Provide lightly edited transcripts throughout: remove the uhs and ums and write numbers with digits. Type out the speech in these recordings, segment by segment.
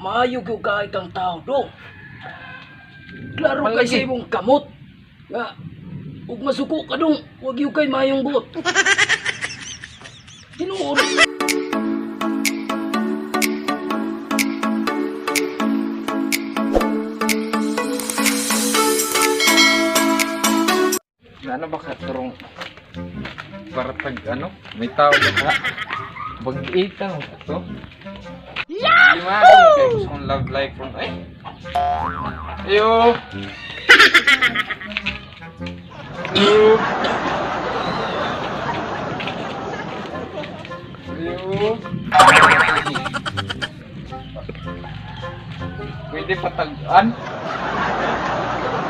Maayo gyud kay kang tao dong. Klaro kay sa Malagi. imong kamot. Nga ug masuko ka dong, wag gyud kay mayong buot. Tinuod. Ano ba ka turong para pag ano, may tao ba ka? Bag-ita mo to. Yahoo! Di ba kay gusto kong love life ron. Ay! Ayo! Ayo! Ayo! Pwede patagaan?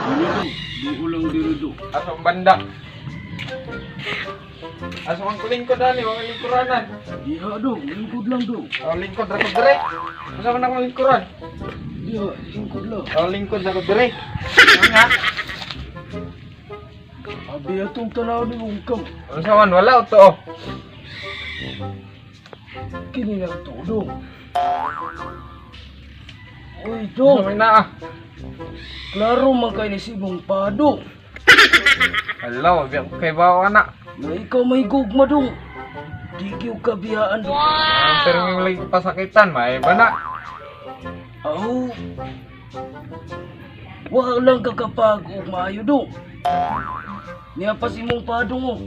Ano dong? Duo lang diri dong. Aso ang banda. Aso ang kulingkod dali, mga lingkuranan. Diha dong, lingkod lang dong. Ang lingkod ra ko dire. Asa man akong lingkuran? Diha, lingkod lang. Ang lingkod ra ko dire. Ano nga? Abi atong tanaw ni mong kam. Unsa man wala to? Oh. Kini lang to dong. Uy Unsa dong, may naa? klaro man kay ni si imong padong. Hala, biya ko kay bawo ana. Na ikaw may gugma dong. Di gyud ka biyaan dong. Ang pero may lagi pasakitan, may ba na? Aw. Wa lang ka kapag og maayo dong. Niya pa si imong padong oh.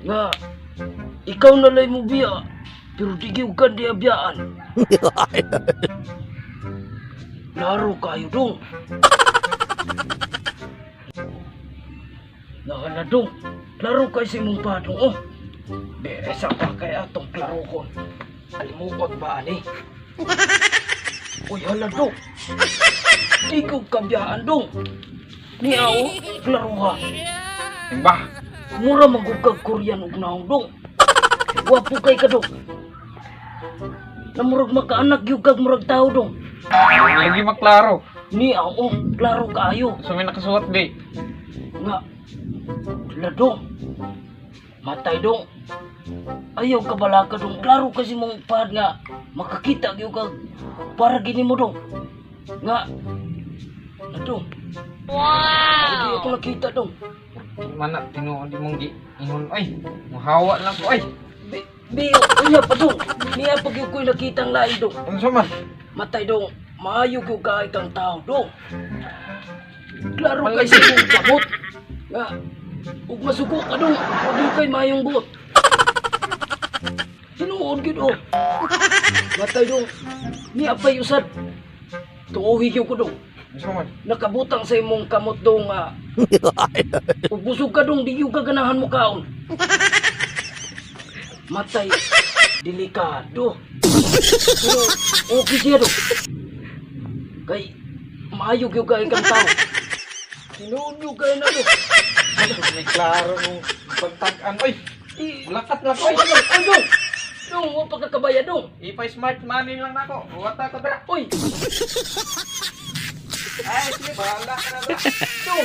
Nga ikaw na lay mo biya pero di gyud ka diya biyaan. Laro kayo dong. Nakala dong. Klaro kay si imong padong oh. Be, sa pa kay atong klaro kon. Alimuot ba ani? Uy, hala dong. Di ko kabiyaan dong. Niya oh, klaro ha. Ba, Mura magugag Korean og naong dong. Wapo kay ka dong. Namurag makaanak gyud kag murag tao dong. lagi maklaro. Niya oh, klaro kaayo. Unsa may nakasuwat be? Nga, la dong. Matay dong. Ayaw ka balaka dong. Klaro kasi mong pad nga makakita gyud kag para gini mo dong. Nga, na dong. Wow! Hindi ako nakita dong. Di man na tinuod imong gi ingon ay. Muhawa lang ko ay. Bi, bi, unya pa dong. Niya pag yung ko'y nakita ang lain dong. Unsa man? Matay dong. Maayo gyud kay kang tao dong. Klaro kay sa imong kamot. Nga, ug masuko ka dong. Wag gyud kay mayong buot. Tinuod gyud oh. Matay dong. Niya pa'y usad. Tuohi gyud ko dong. Unsa man? Nakabutang sa imong kamot dong nga. Ug busog ka dong, di gyud ka ganahan mo kaon. Matay, delikado. Pero okay siya dong. Kay maayo gyud kay kang tao. Tinuod gyud kay na dong. May klaro nung pagtag-an oy. Di, Mulakat na ko ay, ay. ay, ay, dong. Dong, wa pa kakabaya dong. Ipa-smart money lang nako. Wata ko dra. Uy, Ay, sige, bahala ka na dra. dong.